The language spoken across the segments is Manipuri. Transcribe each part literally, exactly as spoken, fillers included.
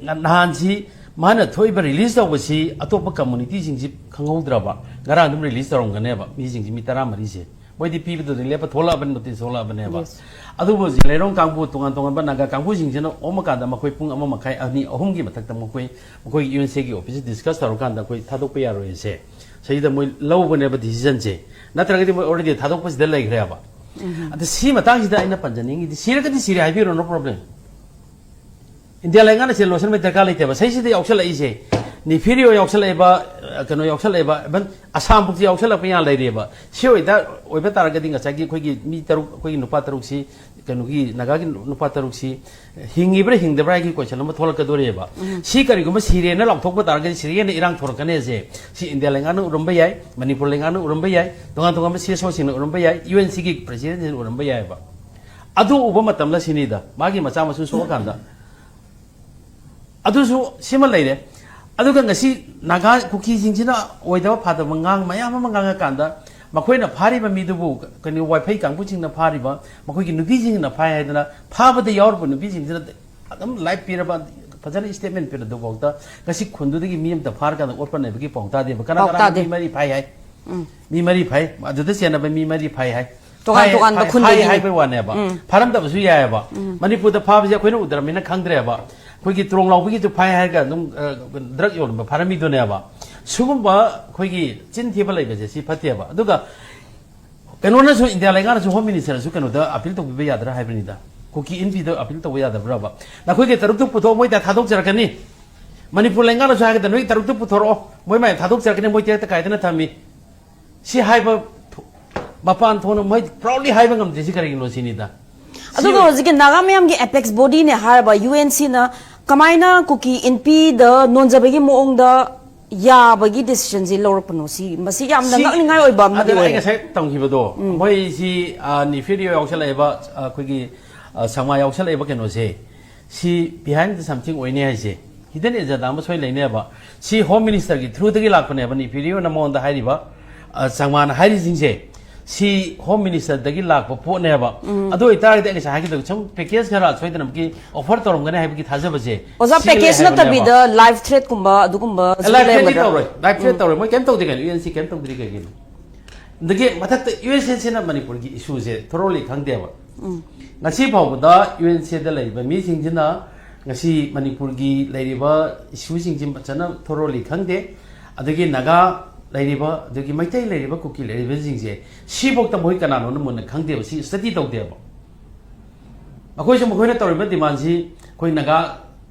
ꯅꯍꯥꯟꯁꯤ ꯃꯥꯅ ꯊꯣꯛꯏꯕ, ꯔꯤꯂꯤꯁ ꯇꯧꯕꯁꯤ ꯑꯇꯣꯞꯄ ꯀꯝꯃꯨꯅꯤꯇꯤꯁꯤꯡꯁꯤ ꯈꯪꯍꯧꯗ꯭ꯔꯕ, ꯉꯔꯥꯡ ꯑꯗꯨꯝ ꯔꯤꯂꯤꯁ ꯇꯧꯔꯝꯒꯅꯦꯕ ꯃꯤꯁꯤꯡꯁꯤ, ꯃꯤ ꯇꯔꯥꯃꯔꯤꯁꯦ꯫ ꯃꯣꯏꯗꯤ ꯄꯤꯕꯗꯨꯗꯤ ꯂꯦꯞꯄ ꯊꯣꯛꯂꯛꯑꯕꯅꯤ, ꯅꯣꯇꯤꯁ ꯊꯣꯛꯂꯛꯑꯕꯅꯦꯕ꯫ ꯑꯗꯨꯕꯨ ꯍꯧꯖꯤꯛ ꯂꯩꯔꯣꯡ ꯀꯥꯡꯕꯨ, ꯇꯣꯉꯥꯟ ꯇꯣꯉꯥꯟꯕ ꯅꯥꯒꯥ ꯀꯥꯡꯕꯨꯁꯤꯡꯁꯤꯅ ꯑꯣꯝꯃꯀꯥꯟꯗ ꯃꯈꯣꯏ ꯄꯨꯡ ꯑꯃ ꯃꯈꯥꯏ, ꯑꯅꯤ, ꯑꯍꯨꯝꯒꯤ ꯃꯊꯛꯇ ꯃꯈꯣꯏ, ꯃꯈꯣꯏꯒꯤ ꯌꯨ ꯑꯦꯟ ꯁꯤꯒꯤ ꯑꯣꯐꯤꯁꯇ ꯗꯤꯁꯀꯁ ꯇꯧꯔꯀꯥꯟꯗ ꯑꯩꯈꯣꯏ ꯊꯥꯗꯣꯛꯄ ꯌꯥꯔꯣꯏꯁꯦ, ꯁꯤꯗ ꯃꯣꯏ ꯂꯧꯕꯅꯦꯕ ꯗꯤꯁꯤꯖꯟꯁꯦ꯫ ꯅꯠꯇ꯭ꯔꯒꯗꯤ ꯃꯣꯏ ꯑꯣꯜꯔꯦꯗꯤ ꯊꯥꯗꯣꯛꯄꯁꯤꯗ ꯂꯩꯈ꯭ꯔꯦꯕ꯫ ꯑꯗ ꯁꯤ ꯃꯇꯥꯡꯁꯤꯗ ꯑꯩꯅ ꯄꯟꯖꯅꯤꯡꯉꯤꯗꯤ, ꯁꯤꯔꯒꯗꯤ ꯁꯤꯔꯦ ꯍꯥꯏꯕꯤꯔꯣ, ꯅꯣ ꯄ꯭ꯔꯣꯕ꯭ꯂꯦꯝ꯫ ꯏꯟꯗꯤꯌꯥ ꯂꯩꯉꯥꯛꯅ ꯁꯦꯜ ꯂꯣꯠꯁꯤꯟꯕꯒꯤ ꯗꯔꯀꯥꯔ ꯂꯩꯇꯦꯕ꯫ ꯁꯤꯁꯤꯗ ꯌꯥꯎꯁꯜꯂꯛꯏꯁꯦ, ꯅꯤꯐꯤꯔꯤꯌꯣ ꯌꯥꯎꯁꯜꯂꯛꯏꯕ, ꯑ, ꯀꯩꯅꯣ ꯌꯥꯎꯁꯜꯂꯛꯏꯕ, even ꯑꯁꯥꯝ ꯐꯥꯎꯁꯤ ꯌꯥꯎꯁꯜꯂꯛꯄ ꯌꯥ ꯂꯩꯔꯦꯕ꯫ ꯁꯤ ꯑꯣꯏꯇꯥ-, ꯑꯣꯏꯕ ꯇꯥꯔꯒꯗꯤ ꯉꯁꯥꯏꯒꯤ ꯑꯩꯈꯣꯏꯒꯤ ꯃꯤ ꯇꯔꯨꯛ, ꯑꯩꯈꯣꯏꯒꯤ ꯅꯨꯄꯥ ꯇꯔꯨꯛꯁꯤ, ꯀꯩꯅꯣꯒꯤ ꯅꯥꯒꯥꯒꯤ ꯅꯨꯄꯥ ꯇꯔꯨꯛꯁꯤ ꯍꯤꯡꯉꯤꯕ꯭ꯔꯥ ꯍꯤꯡꯗꯕ꯭ꯔꯥ ꯍꯥꯏꯒꯤ ꯀꯣꯏꯁꯟ ꯑꯃ ꯊꯣꯛꯂꯛꯀꯗꯣꯔꯤꯕ꯫ ꯁꯤ ꯀꯔꯤꯒꯨꯝꯕ ꯁꯤꯔꯦꯅ ꯂꯥꯎꯊꯣꯛꯄ ꯇꯥꯔꯒꯗꯤ ꯁꯤꯔꯦꯅ ꯏꯔꯥꯡ ꯊꯣꯔꯛꯀꯅꯤ ꯍꯥꯏꯁꯦ꯫ ꯁꯤ ꯏꯟꯗꯤꯌꯥ ꯂꯩꯉꯥꯛꯅ ꯎꯔꯝꯕ ꯌꯥꯏ, ꯃꯅꯤꯄꯨꯔ ꯂꯩꯉꯥꯛꯅ ꯎꯔꯝꯕ ꯌꯥꯏ, ꯇꯣꯉꯥꯟ ꯇꯣꯉꯥꯟꯕ ꯁꯤ ꯑꯦꯁ ꯑꯣꯁꯤꯡꯅ ꯎꯔꯝꯕ ꯌꯥꯏ, ꯌꯨ ꯑꯦꯟ ꯁꯤꯒꯤ ꯄ꯭ꯔꯁꯤꯗꯦꯟꯁꯤꯡꯅ ꯎꯔꯝꯕ ꯌꯥꯏꯑꯕ꯫ ꯑꯗꯨ ꯎꯕ ꯃꯇꯝꯗ ꯁꯤꯅꯤꯗ, ꯃꯥꯒꯤ ꯃꯆꯥ ꯃꯁꯨ ꯁꯣꯛꯑꯀꯥꯟꯗ꯫ ꯑꯗꯨꯁꯨ ꯁꯤꯃ ꯂꯩꯔꯦ꯫ ꯑꯗꯨꯒ ꯉꯁꯤ ꯅꯥꯒꯥ ꯀꯨꯀꯤꯁꯤꯡꯁꯤꯅ ꯑꯣꯏꯗꯕ ꯐꯥꯗꯕ ꯉꯥꯡ ꯃꯌꯥꯝ ꯑꯃ ꯉꯥꯡꯉꯀꯥꯟꯗ, ꯃꯈꯣꯏꯅ ꯐꯥꯔꯤꯕ ꯃꯤꯗꯨꯕꯨ, ꯀꯩꯅꯣ, ꯋꯥꯏꯐꯩ ꯀꯥꯡꯕꯨꯁꯤꯡꯅ ꯐꯥꯔꯤꯕ, ꯃꯈꯣꯏꯒꯤ ꯅꯨꯄꯤꯁꯤꯡꯅ ꯐꯥꯏ ꯍꯥꯏꯗꯅ, ꯐꯥꯕꯗ ꯌꯥꯎꯔꯕ ꯅꯨꯄꯤꯁꯤꯡꯁꯤꯅ ꯑꯗꯨꯝ ꯂꯥꯏꯐ ꯄꯤꯔꯕ, ꯐꯖꯅ ꯁ꯭ꯇꯦꯠꯃꯦꯟ ꯄꯤꯔꯗꯨꯐꯥꯎꯗ ꯉꯁꯤ ꯈꯨꯟꯗꯨꯗꯒꯤ ꯃꯤ ꯑꯃꯇ ꯐꯥꯔꯀꯥꯟꯗ ꯑꯣꯠꯄ ꯅꯩꯕꯒꯤ ꯄꯥꯎ ꯇꯥꯗꯦꯕ꯫ ꯀꯅꯥ ꯄꯥꯎ ꯀꯅꯥ ꯇꯥꯗꯦ꯫ ꯃꯤ ꯃꯔꯤ ꯐꯥꯏ ꯍꯥꯏ꯫ ꯎꯝ꯫ ꯃꯤ ꯃꯔꯤ ꯐꯥꯏ, ꯑꯗꯨꯗ ꯆꯦꯟꯅꯕ ꯃꯤ ꯃꯔꯤ ꯐꯥꯏ ꯍꯥꯏ꯫ ꯇꯣꯉꯥꯟ ꯐꯥꯏ, ꯇꯣꯉꯥꯟꯕ ꯐꯥꯏ, ꯈꯨꯟꯗꯒꯤꯅꯤ꯫ ꯐꯥꯏ ꯍꯥꯏꯕꯩ ꯋꯥꯅꯦꯕ꯫ ꯎꯝ꯫ ꯐꯥꯔꯝꯗꯕꯁꯨ ꯌꯥꯏꯑꯕ꯫ ꯎꯝ꯫ ꯃꯅꯤꯄꯨꯔꯗ ꯐꯥꯕꯁꯦ ꯑꯩꯈꯣꯏꯅ ꯎꯗ꯭ꯔꯕꯅꯤꯅ ꯈꯪꯗ꯭ꯔꯦꯕ꯫ ꯑꯩꯈꯣꯏꯒꯤ ꯇꯨꯔꯣꯡ ꯂꯥꯎꯕꯒꯤꯁꯨ ꯐꯥꯏ ꯍꯥꯏꯔꯒ ꯑꯗꯨꯝ, ꯑ, ꯗ꯭ꯔꯒ ꯌꯣꯟꯕ ꯐꯥꯔꯝꯃꯤꯗꯨꯅꯦꯕ꯫ ꯁꯤꯒꯨꯝꯕ ꯑꯩꯈꯣꯏꯒꯤ ꯆꯤꯟ ꯊꯤꯕ ꯂꯩꯕꯁꯦ ꯁꯤ ꯐꯠꯇꯦꯕ꯫ ꯑꯗꯨꯒ ꯀꯩꯅꯣꯅꯁꯨ, ꯏꯟꯗꯤꯌꯥ ꯂꯩꯉꯥꯛꯅꯁꯨ, ꯍꯣꯝ ꯃꯤꯅꯤꯁꯇꯔꯅꯁꯨ ꯀꯩꯅꯣꯗ ꯑꯄꯤꯜ ꯇꯧꯕꯤꯕ ꯌꯥꯗ꯭ꯔꯥ ꯍꯥꯏꯕꯅꯤꯗ꯫ ꯀꯨꯀꯤ ꯏꯟꯄꯤꯗ ꯑꯄꯤꯜ ꯇꯧꯕ ꯌꯥꯗꯕ꯭ꯔꯕ? ꯅꯈꯣꯏꯒꯤ ꯇꯔꯨꯛꯇꯨ ꯄꯨꯊꯣꯛꯑꯣ, ꯃꯣꯏꯗ ꯊꯥꯗꯣꯛꯆꯔꯛꯀꯅꯤ꯫ ꯃꯅꯤꯄꯨꯔ ꯂꯩꯉꯥꯛꯅꯁꯨ ꯍꯥꯏꯒꯗ, "ꯅꯣꯏ ꯇꯔꯨꯛꯇꯨ ꯄꯨꯊꯣꯔꯛꯑꯣ, ꯃꯣꯏ ꯃꯥꯏ ꯊꯥꯗꯣꯛꯆꯔꯛꯀꯅꯤ, ꯃꯣꯏ ꯇꯦꯛꯇ ꯀꯥꯏꯗꯅ ꯊꯝꯃꯤ"꯫ ꯁꯤ ꯍꯥꯏꯕ ꯊꯣ-, ꯃꯄꯥꯟ ꯊꯣꯛꯅ ꯃꯣꯏ ꯄ꯭ꯔꯥꯎꯗꯂꯤ ꯍꯥꯏꯕ ꯉꯝꯗ꯭ꯔꯤꯁꯤ ꯀꯔꯤꯒꯤꯅꯣ ꯁꯤꯅꯤꯗ꯫ ꯁꯤ ꯑꯗꯨꯒ ꯍꯧꯖꯤꯛꯀꯤ ꯅꯥꯒꯥ ꯃꯌꯥꯝꯒꯤ ꯑꯦꯄꯦꯛꯁ ꯕꯣꯗꯤꯅꯦ ꯍꯥꯏꯔꯕ ꯌꯨ ꯑꯦꯟ ꯁꯤꯅ ꯀꯃꯥꯏꯅ ꯀꯨꯀꯤ ꯏꯟꯄꯤꯗ ꯅꯣꯟꯖꯕꯒꯤ ꯃꯑꯣꯡꯗ ꯌꯥꯕꯒꯤ ꯗꯤꯁꯤꯖꯟꯁꯤ ꯂꯧꯔꯛꯄꯅꯣ? ꯁꯤ, ꯃꯁꯤ ꯌꯥꯝꯅ ꯁꯤ, ꯉꯛꯅꯤꯡꯉꯥꯏ ꯑꯣꯏꯕ ꯑꯃꯗꯤ ꯑꯗꯨꯅ ꯑꯩ ꯑꯣꯏꯔꯦ꯫ ꯉꯁꯥꯏ ꯇꯝꯈꯤꯕꯗꯣ, ꯎꯝ꯫ ꯃꯣꯏꯁꯤ, ꯑ, ꯅꯤꯐꯤꯔꯤꯌꯣ ꯌꯥꯎꯁꯜꯂꯛꯏꯕ, ꯑ, ꯑꯩꯈꯣꯏꯒꯤ, ꯑ, ꯁꯪꯃꯥ ꯌꯥꯎꯁꯜꯂꯛꯏꯕ ꯀꯩꯅꯣꯁꯦ, ꯁꯤ behind something ꯑꯣꯏꯅꯤ ꯍꯥꯏꯁꯦ, ꯍꯤꯗꯟ ꯑꯦꯖꯦꯟꯗꯥ ꯑꯃ ꯁꯣꯏ ꯂꯩꯅꯦꯕ꯫ ꯁꯤ ꯍꯣꯝ ꯃꯤꯅꯤꯁꯇꯔꯒꯤ ꯊ꯭ꯔꯨꯗꯒꯤ ꯂꯥꯛꯄꯅꯦꯕ, ꯅꯤꯐꯤꯔꯤꯌꯣꯅ ꯃꯉꯣꯟꯗ ꯍꯥꯏꯔꯤꯕ, ꯑ, ꯁꯪꯃꯥꯅ ꯍꯥꯏꯔꯤꯁꯤꯡꯁꯦ꯫ ꯁꯤ ꯍꯣꯝ ꯃꯤꯅꯤꯁꯇꯔꯗꯒꯤ ꯂꯥꯛꯄ ꯄꯣꯠꯅꯦꯕ꯫ ꯑꯗꯨ ꯑꯣꯏꯇꯥꯔꯒꯗꯤ ꯑꯩ ꯉꯁꯥꯏ ꯍꯥꯏꯈꯤꯗꯕ ꯁꯨꯝ ꯄꯦꯀꯦꯖ ꯈꯔ ꯁꯣꯏꯗꯅꯃꯛꯀꯤ ꯑꯣꯐꯔ ꯇꯧꯔꯝꯒꯅꯤ ꯍꯥꯏꯕꯒꯤ ꯊꯥꯖꯕꯁꯦ ꯑꯣꯖꯥ, ꯁꯤ ꯂꯩ ꯄꯦꯀꯦꯖ ꯍꯥꯏꯕꯅꯦꯕ꯫ ꯅꯠꯇꯕꯤꯗ ꯂꯥꯏꯐ ꯊ꯭ꯔꯦꯠꯀꯨꯝꯕ ꯑꯗꯨꯒꯨꯝꯕ ꯂꯥꯏꯐ ꯊ꯭ꯔꯦꯠꯇꯤ ꯇꯧꯔꯣꯏ, ꯂꯥꯏꯐ ꯊ꯭ꯔꯦꯠ ꯇꯧꯔꯣꯏ, ꯃꯣꯏ ꯀꯩꯝ ꯇꯧꯗꯦ ꯀꯩꯅꯣ, ꯌꯨ ꯑꯦꯟ ꯁꯤ ꯀꯩꯝ ꯇꯧꯗ꯭ꯔꯤ ꯀꯩꯒꯤꯅꯣ? ꯑꯗꯒꯤ ꯃꯊꯛꯇ ꯌꯨ ꯑꯦꯟ ꯁꯤꯅ ꯃꯅꯤꯄꯨꯔꯒꯤ ꯏꯁꯨꯁꯦ ꯊꯣꯔꯣꯂꯤ ꯈꯪꯗꯦꯕ꯫ ꯉꯁꯤ ꯐꯥꯎꯕꯗ ꯌꯨ ꯑꯦꯟ ꯁꯤꯗ ꯂꯩꯔꯤꯕ ꯃꯤꯁꯤꯡꯁꯤꯅ ꯉꯁꯤ ꯃꯅꯤꯄꯨꯔꯒꯤ ꯂꯩꯔꯤꯕ ꯏꯁꯨꯁꯤꯡꯁꯤ ꯐꯖꯅ ꯊꯣꯔꯣꯂꯤ ꯈꯪꯗꯦ꯫ ꯑꯗꯒꯤ ꯅꯥꯒꯥ ꯂꯩꯔꯤꯕ, ꯑꯗꯒꯤ ꯃꯩꯇꯩ ꯂꯩꯔꯤꯕ, ꯀꯨꯀꯤ ꯂꯩꯔꯤꯕꯁꯤꯡꯁꯦ ꯁꯤꯐꯥꯎꯗ ꯃꯣꯏ ꯀꯅꯥꯅꯣꯅ ꯃꯨꯟꯅ ꯈꯪꯗꯦꯕ, ꯁꯤ ꯁ꯭ꯇꯗꯤ ꯇꯧꯗꯦꯕ꯫ ꯑꯩꯈꯣꯏꯁꯨ ꯃꯈꯣꯏꯅ ꯇꯧꯔꯤꯕ ꯗꯤꯃꯥꯟꯁꯤ ꯑꯩꯈꯣꯏ ꯅꯥꯒꯥ,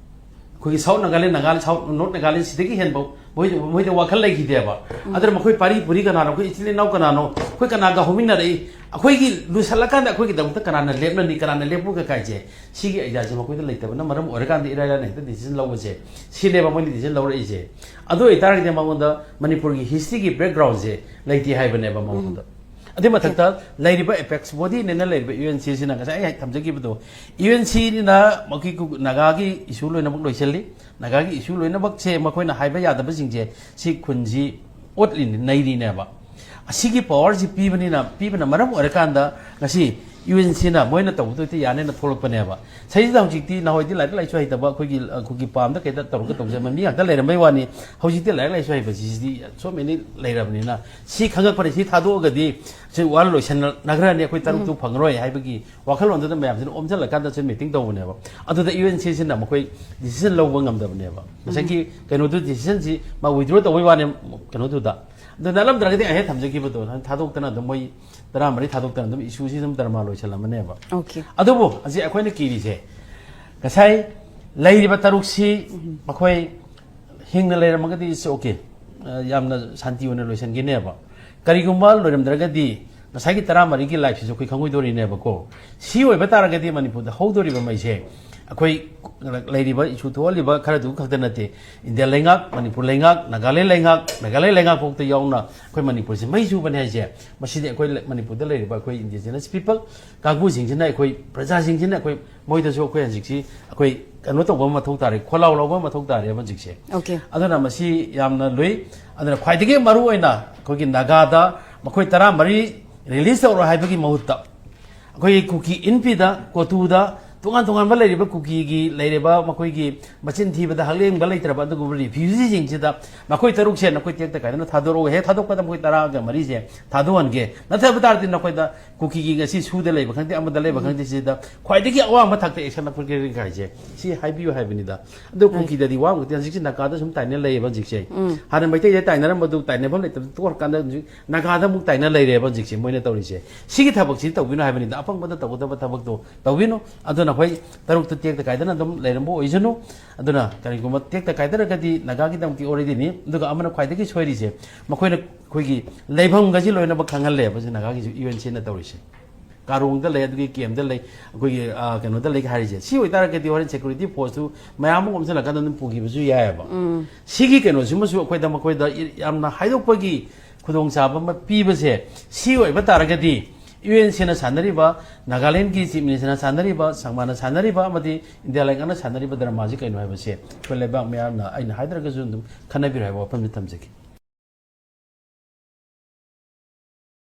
ꯑꯩꯈꯣꯏꯒꯤ south Nagaland, Naga, south north Nagaland ꯁꯤꯗꯒꯤ ꯍꯦꯟꯕ ꯃꯣꯏ, ꯃꯣꯏꯗ ꯋꯥꯈꯜ ꯂꯩꯈꯤꯗꯦꯕ꯫ ꯑꯗꯨꯅ ꯃꯈꯣꯏ ꯄꯥꯔꯤ ꯄꯨꯔꯤ ꯀꯅꯥꯅꯣ, ꯑꯩꯈꯣꯏ ꯏꯆꯤꯜ ꯏꯅꯥꯎ ꯀꯅꯥꯅꯣ, ꯑꯩꯈꯣꯏ ꯀꯅꯥꯒ ꯍꯧꯃꯤꯟꯅꯔꯛꯏ, ꯑꯩꯈꯣꯏꯒꯤ ꯂꯨꯁꯜꯂꯀꯥꯟꯗ ꯑꯩꯈꯣꯏꯒꯤꯗꯃꯛꯇ ꯀꯅꯥꯅ ꯂꯦꯞꯂꯅꯤ, ꯀꯅꯥꯅ ꯂꯦꯞꯄꯨꯒ ꯀꯥꯏꯁꯦ, ꯁꯤꯒꯤ ꯑꯥꯏꯗꯤꯌꯥꯁꯦ ꯃꯈꯣꯏꯗ ꯂꯩꯇꯕꯅ ꯃꯔꯝ ꯑꯣꯏꯔꯀꯥꯟꯗ ꯏꯔꯥꯏ ꯂꯥꯏꯅ ꯍꯦꯛꯇ ꯗꯤꯁꯤꯖꯟ ꯂꯧꯕꯁꯦ, ꯁꯤꯅꯦꯕ ꯃꯣꯏꯅ ꯗꯤꯁꯤꯖꯟ ꯂꯧꯔꯛꯏꯁꯦ꯫ ꯑꯗꯨ ꯑꯣꯏꯇꯥꯔꯒꯗꯤ ꯃꯉꯣꯟꯗ ꯃꯅꯤꯄꯨꯔꯒꯤ ꯍꯤꯁꯇ꯭ꯔꯤꯒꯤ ꯕꯦꯛꯒ꯭ꯔꯥꯎꯟꯁꯦ ꯂꯩꯇꯦ ꯍꯥꯏꯕꯅꯦꯕ ꯃꯉꯣꯟꯗ꯫ ꯑꯗꯨꯏ ꯃꯊꯛꯇ ꯂꯩꯔꯤꯕ ꯑꯦꯄꯦꯛꯁ ꯕꯣꯗꯤꯅꯦꯅ ꯂꯩꯔꯤꯕ ꯌꯨ ꯑꯦꯟ ꯁꯤꯁꯤꯅ ꯉꯁꯥꯏ ꯑꯩ ꯊꯝꯖꯈꯤꯕꯗꯣ, ꯌꯨ ꯑꯦꯟ ꯁꯤꯅ ꯃꯈꯣꯏ ꯀꯨ-, ꯅꯥꯒꯥꯒꯤ ꯏꯁꯨ ꯂꯣꯏꯅꯃꯛ ꯂꯣꯏꯁꯤꯜꯂꯤ꯫ ꯅꯥꯒꯥꯒꯤ ꯏꯁꯨ ꯂꯣꯏꯅꯃꯛꯁꯦ ꯃꯈꯣꯏꯅ ꯍꯥꯏꯕ ꯌꯥꯗꯕꯁꯤꯡꯁꯦ ꯁꯤ ꯈꯨꯟꯁꯤ ꯑꯣꯠꯂꯤꯅꯤ, ꯅꯩꯔꯤꯅꯦꯕ꯫ ꯑꯁꯤꯒꯤ ꯄꯋꯥꯔꯁꯤ ꯄꯤꯕꯅꯤꯅ, ꯄꯤꯕꯅ ꯃꯔꯝ ꯑꯣꯏꯔꯀꯥꯟꯗ ꯉꯁꯤ ꯌꯨ ꯑꯦꯟ ꯁꯤꯅ ꯃꯣꯏꯅ ꯇꯧꯕꯗꯣ ꯍꯦꯛꯇ ꯌꯥꯅꯦꯅ ꯊꯣꯛꯂꯛꯄꯅꯦꯕ꯫ ꯁꯤꯗꯩꯁꯤꯗ ꯍꯧꯖꯤꯛꯇꯤ ꯅꯍꯥꯟꯋꯥꯏꯗꯤ ꯂꯥꯏꯔꯤꯛ ꯂꯥꯏꯁꯨ ꯍꯩꯇꯕ ꯑꯩꯈꯣꯏꯒꯤ, ꯑꯩꯈꯣꯏꯒꯤ ꯄꯥꯝꯗ ꯀꯩꯗ ꯇꯧꯔꯒ ꯇꯧꯖꯕ ꯃꯤ ꯉꯥꯛꯇ ꯂꯩꯔꯝꯕꯩ ꯋꯥꯅꯤ꯫ ꯍꯧꯖꯤꯛꯇꯤ ꯂꯥꯏꯔꯤꯛ ꯂꯥꯏꯁꯨ ꯍꯩꯕꯁꯤꯗꯤ so many ꯂꯩꯔꯕꯅꯤꯅ ꯁꯤ ꯈꯪꯉꯛꯄꯅꯤ꯫ ꯁꯤ ꯊꯥꯗꯣꯛꯑꯒꯗꯤ ꯁꯤ ꯋꯥ ꯂꯣꯏꯁꯟꯅꯈ꯭ꯔꯅꯤ, ꯑꯩꯈꯣꯏ ꯇꯔꯨꯛꯇꯨ ꯐꯪꯉꯔꯣꯏ ꯍꯥꯏꯕꯒꯤ ꯋꯥꯈꯜꯂꯣꯟꯗꯨꯗ ꯃꯌꯥꯝꯁꯤꯅ ꯑꯣꯝꯁꯤꯜꯂꯀꯥꯟꯗ ꯁꯤ ꯃꯤꯇꯤꯡ ꯇꯧꯕꯅꯦꯕ꯫ ꯑꯗꯨꯗ ꯌꯨ ꯑꯦꯟ ꯁꯤꯁꯤꯅ ꯃꯈꯣꯏ ꯗꯤꯁꯤꯖꯟ ꯂꯧꯕ ꯉꯝꯗꯕꯅꯦꯕ꯫ ꯉꯁꯥꯏꯒꯤ ꯀꯩꯅꯣꯗꯨ ꯗꯤꯁꯤꯖꯟꯁꯤ ꯃꯥ ꯋꯤꯗ꯭ꯔꯣ ꯇꯧꯕꯩ ꯋꯥꯅꯦ ꯀꯩꯅꯣꯗꯨꯗ꯫ ꯑꯗꯨ ꯅꯠꯂꯝꯗ꯭ꯔꯒꯗꯤ ꯑꯩ ꯍꯦꯛ ꯊꯝꯖꯈꯤꯕꯗꯣ ꯅꯪ ꯊꯥꯗꯣꯛꯇꯅ ꯑꯗꯨꯝ ꯃꯣꯏ ꯇꯔꯥꯃꯔꯤ ꯊꯥꯗꯣꯛꯇꯅ ꯑꯗꯨꯝ ꯏꯁꯨꯁꯤ ꯑꯗꯨꯝ ꯗꯔꯃꯥ ꯂꯣꯏꯁꯜꯂꯝꯃꯅꯦꯕ꯫ ꯑꯣꯀꯦ꯫ ꯑꯗꯨꯕꯨ ꯍꯧꯖꯤꯛ ꯑꯩꯈꯣꯏꯅ ꯀꯤꯔꯤꯁꯦ ꯉꯁꯥꯏ ꯂꯩꯔꯤꯕ ꯇꯔꯨꯛꯁꯤ ꯃꯈꯣꯏ ꯍꯤꯡꯅ ꯂꯩꯔꯝꯃꯒꯗꯤ it's okay, ꯑ, ꯌꯥꯝꯅ ꯁꯥꯟꯇꯤ ꯑꯣꯏꯅ ꯂꯣꯏꯁꯤꯟꯒꯅꯦꯕ꯫ ꯀꯔꯤꯒꯨꯝꯕ ꯂꯣꯏꯔꯝꯗ꯭ꯔꯒꯗꯤ ꯉꯁꯥꯏꯒꯤ ꯇꯔꯥꯃꯔꯤꯒꯤ ꯂꯥꯏꯐꯁꯤꯁꯨ ꯑꯩꯈꯣꯏ ꯈꯪꯉꯣꯏꯗꯣꯔꯤꯅꯦꯕꯀꯣ꯫ ꯁꯤ ꯑꯣꯏꯕ ꯇꯥꯔꯒꯗꯤ ꯃꯅꯤꯄꯨꯔꯗ ꯍꯧꯗꯣꯔꯤꯕ ꯃꯩꯁꯦ ꯑꯩꯈꯣꯏ ꯂꯩꯔꯤꯕ ꯏꯁꯨ ꯊꯣꯛꯍꯜꯂꯤꯕ ꯈꯔꯗꯨ ꯈꯛꯇ ꯅꯠꯇꯦ, ꯏꯟꯗꯤꯌꯥ ꯂꯩꯉꯥꯛ, ꯃꯅꯤꯄꯨꯔ ꯂꯩꯉꯥꯛ, ꯅꯥꯒꯥꯂꯦꯟ ꯂꯩꯉꯥꯛ, ꯅꯥꯒꯥꯂꯦꯟ ꯂꯩꯉꯥꯛ ꯐꯥꯎꯗ ꯌꯥꯎꯅ ꯑꯩꯈꯣꯏ ꯃꯅꯤꯄꯨꯔꯁꯦ ꯃꯩ ꯆꯨꯕꯅꯦ ꯍꯥꯏꯁꯦ꯫ ꯃꯁꯤꯗꯤ ꯑꯩꯈꯣꯏ ꯂꯩ-, ꯃꯅꯤꯄꯨꯔꯗ ꯂꯩꯔꯤꯕ ꯑꯩꯈꯣꯏ ꯏꯟꯗꯤꯖꯤꯅꯁ ꯄꯤꯄꯜ ꯀꯥꯡꯕꯨꯁꯤꯡꯁꯤꯅ, ꯑꯩꯈꯣꯏ ꯄ꯭ꯔꯖꯥꯁꯤꯡꯁꯤꯅ ꯑꯩꯈꯣꯏ ꯃꯣꯏꯗꯁꯨ ꯑꯩꯈꯣꯏ ꯍꯧꯖꯤꯛꯁꯤ ꯑꯩꯈꯣꯏ ꯀꯩꯅꯣ ꯇꯧꯕ ꯑꯃ ꯃꯊꯧ ꯇꯥꯔꯦ, ꯈꯣꯜꯂꯥꯎ ꯂꯧꯕ ꯑꯃ ꯃꯊꯧ ꯇꯥꯔꯦ ꯍꯧꯖꯤꯛꯁꯦ꯫ ꯑꯣꯀꯦ꯫ ꯑꯗꯨꯅ ꯃꯁꯤ ꯌꯥꯝꯅ ꯂꯨꯏ꯫ ꯑꯗꯨꯅ ꯈ꯭ꯋꯥꯏꯗꯒꯤ ꯃꯔꯨ ꯑꯣꯏꯅ ꯑꯩꯈꯣꯏꯒꯤ ꯅꯥꯒꯥꯗ ꯃꯈꯣꯏ ꯇꯔꯥꯃꯔꯤ ꯔꯤꯂꯤꯁ ꯇꯧꯔꯣ ꯍꯥꯏꯕꯒꯤ ꯃꯍꯨꯠꯇ ꯑꯩꯈꯣꯏꯒꯤ ꯀꯨꯀꯤ ꯏꯟꯐꯤꯗ, ꯀꯣꯇꯨꯗ, ꯇꯣꯉꯥꯟ ꯇꯣꯉꯥꯟꯕ ꯂꯩꯔꯤꯕ ꯀꯨꯀꯤꯒꯤ ꯂꯩꯔꯤꯕ ꯃꯈꯣꯏꯒꯤ ꯃꯆꯤꯟ ꯊꯤꯕꯗ ꯍꯛꯂꯦꯡꯕ ꯂꯩꯇ꯭ꯔꯕ ꯑꯗꯨꯒꯨꯝꯕ ꯔꯤꯐ꯭ꯌꯨꯖꯤꯁꯤꯡꯁꯤꯗ ꯃꯈꯣꯏ ꯇꯔꯨꯛꯁꯦ ꯅꯈꯣꯏ ꯇꯦꯛꯇ ꯀꯥꯏꯗꯅ ꯊꯥꯗꯣꯔꯛꯎ, ꯍꯦꯛ ꯊꯥꯗꯣꯛꯄꯗ ꯃꯈꯣꯏ ꯇꯔꯥꯒ ꯃꯔꯤꯁꯦ ꯊꯥꯗꯣꯛꯍꯟꯒꯦ, ꯅꯠꯇꯕ ꯇꯥꯔꯗꯤ ꯅꯈꯣꯏꯗ ꯀꯨꯀꯤꯒꯤ ꯉꯁꯤ ꯁꯨꯗ ꯂꯩꯕ ꯈꯪꯗꯦ, ꯑꯃꯗ ꯂꯩꯕ ꯈꯪꯗꯦ, ꯁꯤꯗ ꯈ꯭ꯋꯥꯏꯗꯒꯤ ꯑꯋꯥꯡꯕ ꯊꯥꯛꯇ ꯑꯦꯛꯁꯟ ꯂꯧꯈꯠꯀꯦ ꯍꯥꯏꯁꯦ ꯁꯤ ꯍꯥꯏꯕꯤꯌꯨ ꯍꯥꯏꯕꯅꯤꯗ꯫ ꯑꯗꯣ ꯀꯨꯀꯤꯗꯗꯤ ꯋꯥ ꯑꯃꯈꯛꯇꯤ ꯍꯧꯖꯤꯛꯁꯤ ꯅꯥꯒꯥꯗ ꯁꯨꯝ ꯇꯥꯏꯅ ꯂꯩꯌꯦꯕ ꯍꯧꯖꯤꯛꯁꯦ꯫ ꯍꯥꯟꯅ ꯃꯩꯇꯩꯗ ꯇꯥꯏꯅꯔꯝꯕꯗꯨ ꯇꯥꯏꯅꯐꯝ ꯂꯩꯇꯕ ꯇꯣꯛꯈ꯭ꯔꯀꯥꯟꯗ ꯍꯧꯖꯤꯛ ꯅꯥꯒꯥꯗ ꯑꯃꯨꯛ ꯇꯥꯏꯅ ꯂꯩꯔꯦꯕ ꯍꯧꯖꯤꯛꯁꯦ ꯃꯣꯏꯅ ꯇꯧꯔꯤꯁꯦ꯫ ꯁꯤꯒꯤ ꯊꯕꯛꯁꯤ ꯇꯧꯕꯤꯅꯨ ꯍꯥꯏꯕꯅꯤꯗ, ꯑꯄꯪꯕꯗ ꯇꯧꯒꯗꯕ ꯊꯕꯛꯇꯣ ꯇꯧꯕꯤꯅꯨ꯫ ꯑꯗꯨꯅ ꯑꯩꯈꯣꯏ ꯇꯔꯨꯛꯇꯨ ꯇꯦꯛꯇ ꯀꯥꯏꯗꯅ ꯑꯗꯨꯝ ꯂꯩꯔꯝꯕ ꯑꯣꯏꯁꯅꯨ꯫ ꯑꯗꯨꯅ ꯀꯔꯤꯒꯨꯝꯕ ꯇꯦꯛꯇ ꯀꯥꯏꯗꯔꯒꯗꯤ ꯅꯥꯒꯥꯒꯤꯗꯃꯛꯇꯤ ꯑꯣꯜꯔꯦꯗꯤꯅꯤ꯫ ꯑꯗꯨꯒ ꯑꯃꯅ ꯈ꯭ꯋꯥꯏꯗꯒꯤ ꯁꯣꯏꯔꯤꯁꯦ, ꯃꯈꯣꯏꯅ ꯑꯩꯈꯣꯏꯒꯤ ꯂꯩꯐꯝꯒꯁꯤ ꯂꯣꯏꯅꯃꯛ ꯈꯪꯍꯜꯂꯦꯕ ꯁꯤ ꯅꯥꯒꯥꯒꯤꯁꯨ ꯌꯨ ꯑꯦꯟ ꯁꯤꯅ ꯇꯧꯔꯤꯁꯦ꯫ ꯀꯥꯔꯣꯡꯗ ꯂꯩ, ꯑꯗꯨꯒꯤ ꯀꯦꯝꯗ ꯂꯩ, ꯑꯩꯈꯣꯏꯒꯤ, ꯑ, ꯀꯩꯅꯣꯗ ꯂꯩ ꯍꯥꯏꯔꯤꯁꯦ꯫ ꯁꯤ ꯑꯣꯏꯇꯥꯔꯒꯗꯤ ꯍꯣꯔꯦꯟ ꯁꯦꯀ꯭ꯌꯨꯔꯤꯇꯤ ꯐꯣꯔꯁꯇꯨ ꯃꯌꯥꯝ ꯑꯃ ꯑꯣꯝꯁꯤꯜꯂꯀꯥꯟꯗ ꯑꯗꯨꯝ ꯄꯨꯈꯤꯕꯁꯨ ꯌꯥꯏꯑꯕ꯫ ꯁꯤꯒꯤ ꯀꯩꯅꯣꯁꯤꯃꯁꯨ ꯑꯩꯈꯣꯏꯗ, ꯃꯈꯣꯏꯗ ꯏ-, ꯌꯥꯝꯅ ꯍꯥꯏꯗꯣꯛꯄꯒꯤ ꯈꯨꯗꯣꯡꯆꯥꯕ ꯑꯃ ꯄꯤꯕꯁꯦ ꯁꯤ ꯑꯣꯏꯕ ꯇꯥꯔꯒꯗꯤ ꯌꯨ ꯑꯦꯟ ꯁꯤꯅ ꯁꯥꯟꯅꯔꯤꯕ, ꯅꯥꯒꯥꯂꯦꯟꯒꯤ ꯆꯤꯐ ꯃꯤꯅꯤꯁꯇꯔꯅ ꯁꯥꯟꯅꯔꯤꯕ, ꯁꯪꯃꯥꯅ ꯁꯥꯟꯅꯔꯤꯕ ꯑꯃꯗꯤ ꯏꯟꯗꯤꯌꯥ ꯂꯩꯉꯥꯛꯅ ꯁꯥꯟꯅꯔꯤꯕ ꯗ꯭ꯔꯃꯥꯁꯤ ꯀꯩꯅꯣ ꯍꯥꯏꯕꯁꯦ ꯑꯩꯈꯣꯏ ꯂꯩꯕꯥꯛ ꯃꯤꯌꯥꯝꯅ ꯑꯩꯅ ꯍꯥꯏꯗ꯭ꯔꯒꯁꯨ ꯑꯗꯨꯝ ꯈꯟꯅꯕꯤꯔꯣ ꯍꯥꯏꯕ ꯋꯥꯐꯝꯁꯤ ꯊꯝꯖꯒꯦ꯫